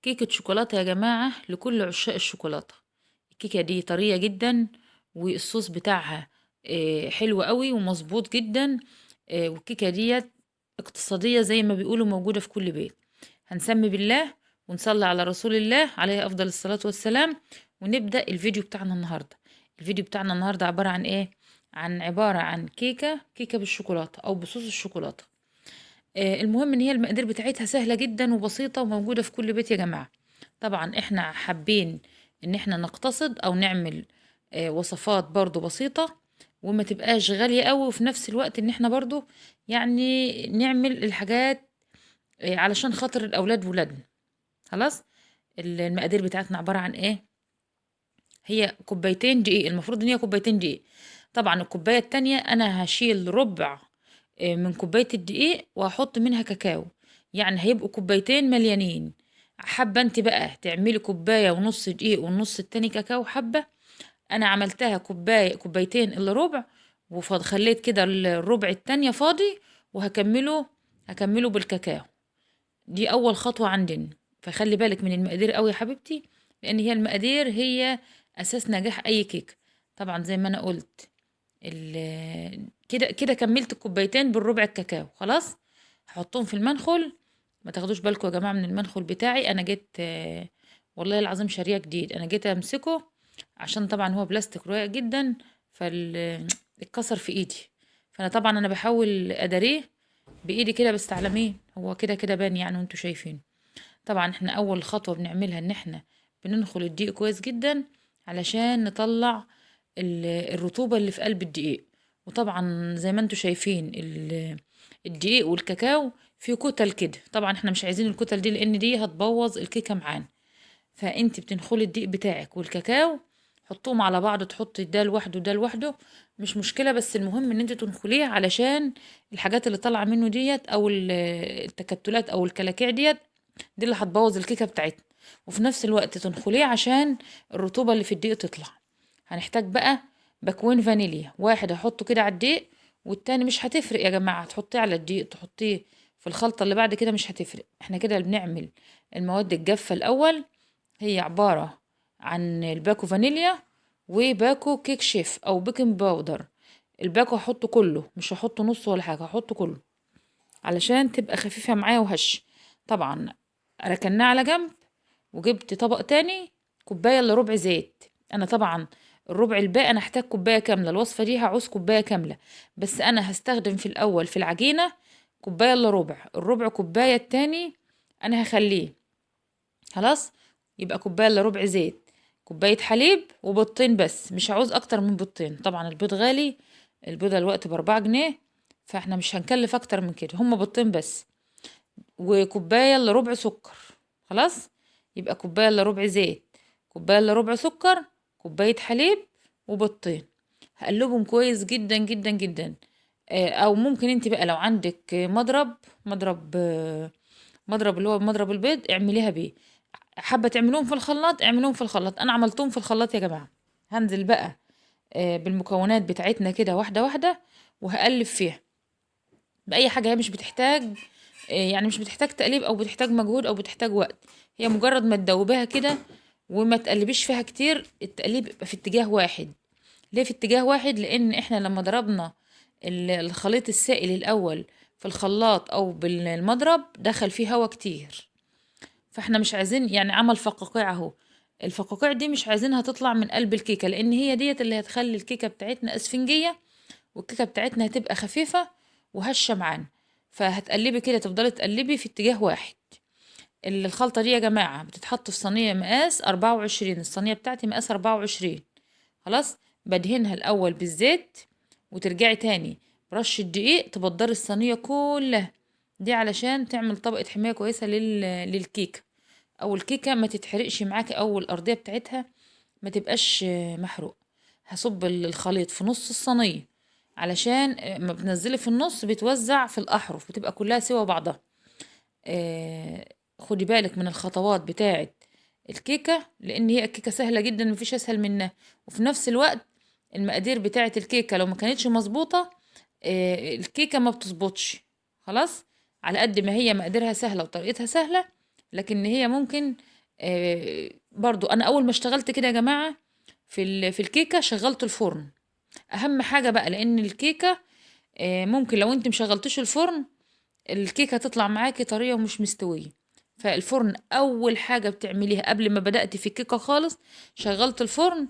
كيكة شوكولاتة يا جماعة لكل عشاق الشوكولاتة. الكيكة دي طرية جدا والصوص بتاعها حلو قوي ومظبوط جدا، والكيكة ديت اقتصادية زي ما بيقولوا، موجودة في كل بيت. هنسمي بالله ونصلي على رسول الله عليه أفضل الصلاة والسلام، ونبدأ الفيديو بتاعنا النهاردة. الفيديو بتاعنا النهاردة عبارة عن ايه؟ عبارة عن كيكة بالشوكولاتة أو بصوص الشوكولاتة. المهم ان هي المقادير بتاعتها سهلة جدا وبسيطة وموجودة في كل بيت يا جماعة. طبعا احنا حابين ان احنا نقتصد او نعمل وصفات برضو بسيطة وما تبقاش غالية قوي، وفي نفس الوقت ان احنا برضو نعمل الحاجات علشان خاطر الاولاد ولادنا. خلاص، المقادير بتاعتنا عبارة عن ايه؟ هي كوبايتين دقيق، المفروض ان هي كوبايتين دقيق. طبعا الكوباية التانية انا هشيل ربع من كوباية الدقيق وهحط منها كاكاو، يعني هيبقوا كوبايتين مليانين. حابة انت بقى تعملي كوباية ونص دقيق والنص التاني كاكاو، حابة. انا عملتها كوبايتين الا ربع، وخليت كده الربع التانية فاضي، وهكمله بالكاكاو. دي اول خطوة عندنا. فخلي بالك من المقادير قوي يا حبيبتي، لان هي المقادير هي اساس نجاح اي كيك. طبعا زي ما انا قلت كده كده كملت الكوبايتين بالربع الكاكاو. خلاص هحطهم في المنخل. ما تاخدوش بالكم يا جماعه من المنخل بتاعي، انا جيت والله العظيم شاريه جديد، انا جيت امسكه عشان طبعا هو بلاستيك رقيق جدا فاتكسر في ايدي، فانا طبعا بحاول اداريه بايدي كده، بس على مين، هو كده كده بان وانتوا شايفين. طبعا احنا اول خطوه بنعملها ان احنا بننخل الدقيق كويس جدا علشان نطلع الرطوبه اللي في قلب الدقيق. وطبعا زي ما انتوا شايفين الدقيق والكاكاو في كتل كده، طبعا احنا مش عايزين الكتل دي لان دي هتبوظ الكيكه معانا. فانت بتنخلي الدقيق بتاعك والكاكاو، حطوهم على بعض، تحطي ده لوحده وده لوحده مش مشكله، بس المهم ان انت تنخليه علشان الحاجات اللي طالعه منه ديت او التكتلات او الكلاكيع ديت، دي اللي هتبوظ الكيكه بتاعتنا. وفي نفس الوقت تنخليه عشان الرطوبه اللي في الدقيق تطلع. هنحتاج بقى باكوين فانيليا، واحد هحطه كده على الدقيق والتاني مش هتفرق يا جماعه، تحطيه على الدقيق تحطيه في الخلطه اللي بعد كده مش هتفرق. احنا كده بنعمل المواد الجافه الاول، هي عباره عن الباكو فانيليا وباكو كيك شيف او بيكنج باودر. الباكو هحطه كله، مش هحطه نص ولا حاجه، هحطه كله علشان تبقى خفيفه معايا وهش. طبعا ركناه على جنب، وجبت طبق تاني كوبايه الا ربع زيت. انا طبعا الربع الباقي انا هحتاج كوبايه كامله، الوصفه دي هعوز كوبايه كامله، بس انا هستخدم في الاول في العجينه كوبايه الا ربع، الربع كوبايه التاني انا هخليه. خلاص يبقى كوبايه الا ربع زيت، كوبايه حليب، وبيضتين بس، مش هعوز اكتر من بيضتين. طبعا البيض غالي، البيضه الوقت ب4 جنيه، فاحنا مش هنكلف اكتر من كده، هما بيضتين بس، وكوبايه الا ربع سكر. خلاص يبقى كوبايه الا ربع زيت، كوبايه الا ربع سكر، كوبايه حليب، وبيضتين. هقلبهم كويس جدا جدا جدا. او ممكن انت بقى لو عندك مضرب اللي هو مضرب البيض اعمليها بيه. حابه تعملوهم في الخلاط اعملوهم في الخلاط، انا عملتهم في الخلاط يا جماعه. هنزل بقى بالمكونات بتاعتنا كده واحده واحده، وهقلب فيها باي حاجه. هي مش بتحتاج، يعني مش بتحتاج تقليب او بتحتاج مجهود او بتحتاج وقت، هي مجرد ما تدوبيها كده وما تقلبيش فيها كتير. التقليب يبقى في اتجاه واحد. ليه في اتجاه واحد؟ لان احنا لما ضربنا الخليط السائل الاول في الخلاط او بالمضرب دخل فيه هوا كتير، فاحنا مش عايزين عمل فقاقيع اهو. الفقاقيع دي مش عايزينها تطلع من قلب الكيكه، لان هي ديت اللي هتخلي الكيكه بتاعتنا اسفنجيه، والكيكه بتاعتنا هتبقى خفيفه وهشه معانا. فهتقلبي كده، تفضلي تقلبي في اتجاه واحد. الخلطه دي يا جماعه بتتحط في صينيه مقاس 24، الصينيه بتاعتي مقاس 24. خلاص بدهنها الاول بالزيت، وترجعي تاني برشه دقيق تبدري الصينيه كلها دي علشان تعمل طبقه حمايه كويسه للكيكه، او الكيكه ما تتحرقش معاكي، او الارضيه بتاعتها ما تبقاش محروقه. هصب الخليط في نص الصينيه علشان ما بتنزلي في النص بتوزع في الاحرف، بتبقى كلها سوا بعضها. خدي بالك من الخطوات بتاعه الكيكه، لان هي الكيكه سهله جدا مفيش اسهل منها، وفي نفس الوقت المقادير بتاعه الكيكه لو ما كانتش مظبوطه، الكيكه ما بتظبطش. خلاص على قد ما هي مقاديرها سهله وطريقتها سهله، لكن هي ممكن برضو انا اول ما اشتغلت كده يا جماعة في الكيكه شغلت الفرن، اهم حاجة بقى، لان الكيكه ممكن لو انت مشغلتيش الفرن الكيكه تطلع معاكي طرية ومش مستوية. فالفرن اول حاجة بتعمليها قبل ما بدات في الكيكه خالص، شغلت الفرن،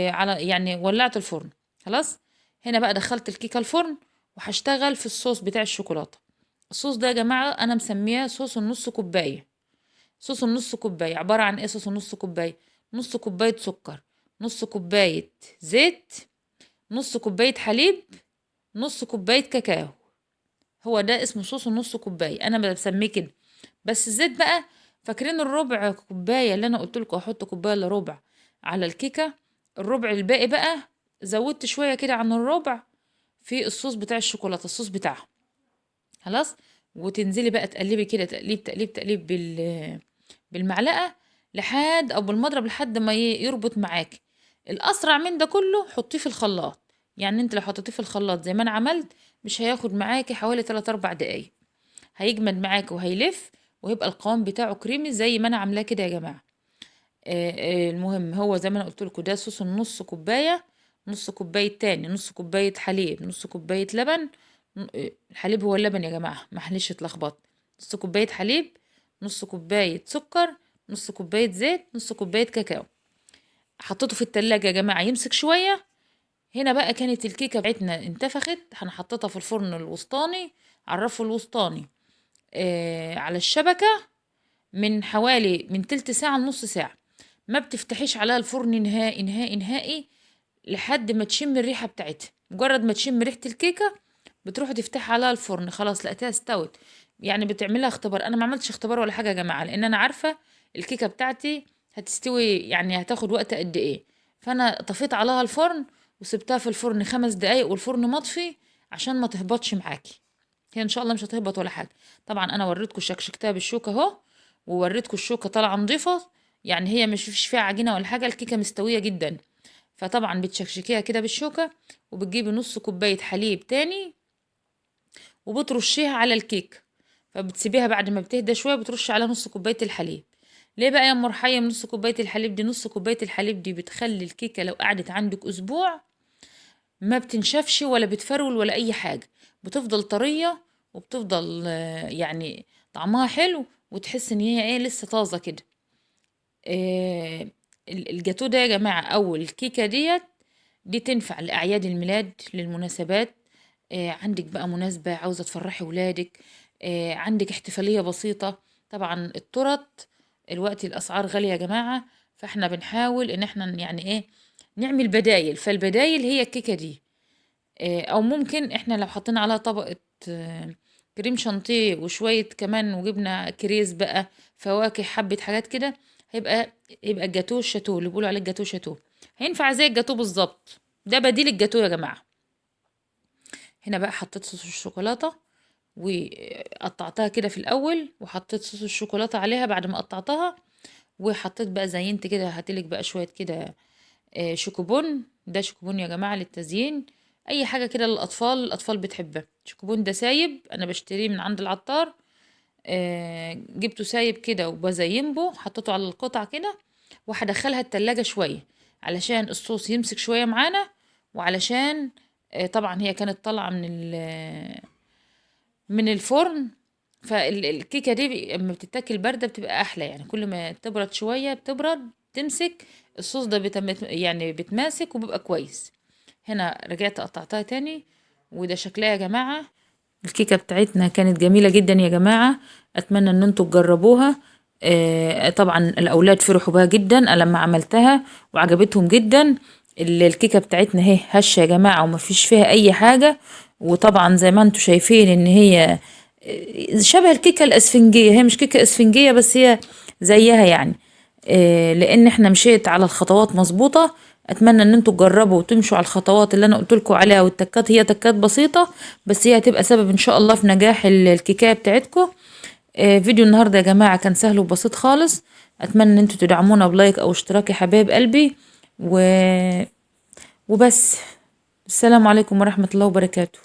على يعني ولعت الفرن خلاص. هنا بقى دخلت الكيكه الفرن، وهشتغل في الصوص بتاع الشوكولاتة. الصوص ده يا جماعة انا مسمياه صوص النص كوباية. صوص النص كوباية عبارة عن ايه؟ صوص النص كوباية: نص كوباية سكر، نص كوباية زيت، نص كوباية حليب، نص كوباية كاكاو. هو ده اسمه صوص النص كوباية، انا بسميه كده. بس الزيت بقى، فاكرين الربع كوباية اللي انا قلت لكم احط كوباية الا ربع على الكيكه؟ الربع الباقي بقى زودت شوية كده عن الربع في الصوص بتاع الشوكولاتة، الصوص بتاعها خلاص. وتنزلي بقى تقلبي كده، تقليب تقليب تقليب بالمعلقه لحد او بالمضرب لحد ما يربط معاكي. الاسرع من ده كله حطيه في الخلاط، يعني انت لو حطيتيه في الخلاط زي ما انا عملت مش هياخد معاكي حوالي 3-4 دقايق، هيجمد معاكي وهيلف وهيبقى القوام بتاعه كريمي زي ما انا عاملاه كده يا جماعة. المهم هو زي ما انا قلت لكم ده صوص النص كوباية، نص كوباية تاني، نص كوباية حليب، نص كوباية لبن. الحليب هو اللبن يا جماعة، معلش اتلخبطت. نص كوباية حليب، نص كوباية سكر، نص كوباية زيت، نص كوباية كاكاو. حطيته في التلاجة يا جماعة يمسك شوية. هنا بقى كانت الكيكه بتاعتنا انتفخت، هنحطتها في الفرن الوسطاني، على الرف الوسطاني، على الشبكة من حوالي من تلت ساعة لنص ساعة. ما بتفتحيش عليها الفرن نهائي نهائي نهائي لحد ما تشم الريحة بتاعتها. مجرد ما تشم ريحه الكيكه بتروحي تفتحي عليها الفرن، خلاص لقيتها استوت. يعني بتعملها اختبار. انا ما عملتش اختبار ولا حاجة يا جماعة، لان انا عارفه الكيكه بتاعتي هتستوي يعني هتاخد وقت قد ايه. فانا طفيت عليها الفرن وسبتها في الفرن 5 دقايق والفرن مطفي عشان ما تهبطش معاكي. هي ان شاء الله مش هتهبط ولا حاجة. طبعا انا وريتكم شكشكتها بالشوكة اهو، ووريتكم الشوكة طالعه نضيفه، يعني هي مش فيش فيها عجينه ولا حاجة، الكيكه مستوية جدا. فطبعا بتشكشكيها كده بالشوكة، وبتجيبي نص كوباية حليب تاني وبترشيها على الكيك. فبتسيبيها بعد ما بتهدى شوية بترشي على نص كوباية الحليب. ليه بقى يا ام رحيم نص كوباية الحليب دي؟ نص كوباية الحليب دي بتخلي الكيكه لو قعدت عندك اسبوع ما بتنشفش ولا بتفرول ولا اي حاجة، بتفضل طرية وبتفضل يعني طعمها حلو، وتحس ان هي ايه لسه طازة كده. الجاتو ده يا جماعة او الكيكه ديت دي تنفع لاعياد الميلاد، للمناسبات. عندك بقى مناسبة عاوزه تفرحي ولادك، عندك احتفالية بسيطة. طبعا التورت الوقت الاسعار غالية يا جماعة، فاحنا بنحاول ان احنا يعني ايه نعمل بدايل. فالبدايل هي الكيكه دي، او ممكن احنا لو حطينا عليها طبقه كريم شانتيه وشوية كمان وجبنا كريز بقى، فواكه، حبه حاجات كده، هيبقى الجاتوه الشاتو اللي بيقولوا عليه الجاتوه شاتو، هينفع زي الجاتوه بالظبط. ده بديل الجاتوه يا جماعة. هنا بقى حطيت صوص الشوكولاتة وقطعتها كده في الاول، وحطيت صوص الشوكولاتة عليها بعد ما قطعتها، وحطيت بقى زينت كده، هاتلك بقى شوية كده شوكوبون. ده شوكوبون يا جماعة للتزيين، اي حاجة كده للاطفال، الاطفال بتحبها. شوكوبون ده سايب، انا بشتريه من عند العطار، جبته سايب كده وبزين به، حطيته على القطع كده، وهدخلها التلاجة شوية علشان الصوص يمسك شوية معانا، وعلشان طبعا هي كانت طالعه من الفرن. فالكيكه دي اما بتتاكل باردة بتبقى احلى، يعني كل ما تبرد شوية بتبرد تمسك الصوص ده يعني بتماسك وبيبقى كويس. هنا رجعت قطعتها تاني، وده شكلها يا جماعة. الكيكه بتاعتنا كانت جميلة جدا يا جماعة، اتمنى ان انتوا تجربوها. طبعا الاولاد فرحوا بها جدا لما عملتها وعجبتهم جدا. الكيكه بتاعتنا اهي هشه يا جماعة ومفيش فيها اي حاجة، وطبعا زي ما انتوا شايفين ان هي شبه الكيكه الاسفنجيه، هي مش كيكة اسفنجيه بس هي زيها يعني، لان احنا مشيت على الخطوات مظبوطة. اتمنى ان انتوا تجربوا وتمشوا على الخطوات اللي انا قلت لكم عليها، والتكات هي تكات بسيطة بس هي هتبقى سبب ان شاء الله في نجاح الكيكه بتاعتكم. فيديو النهارده يا جماعة كان سهل وبسيط خالص، اتمنى ان انتوا تدعمونا بلايك او اشتراك يا حبايب قلبي، وبس. السلام عليكم ورحمة الله وبركاته.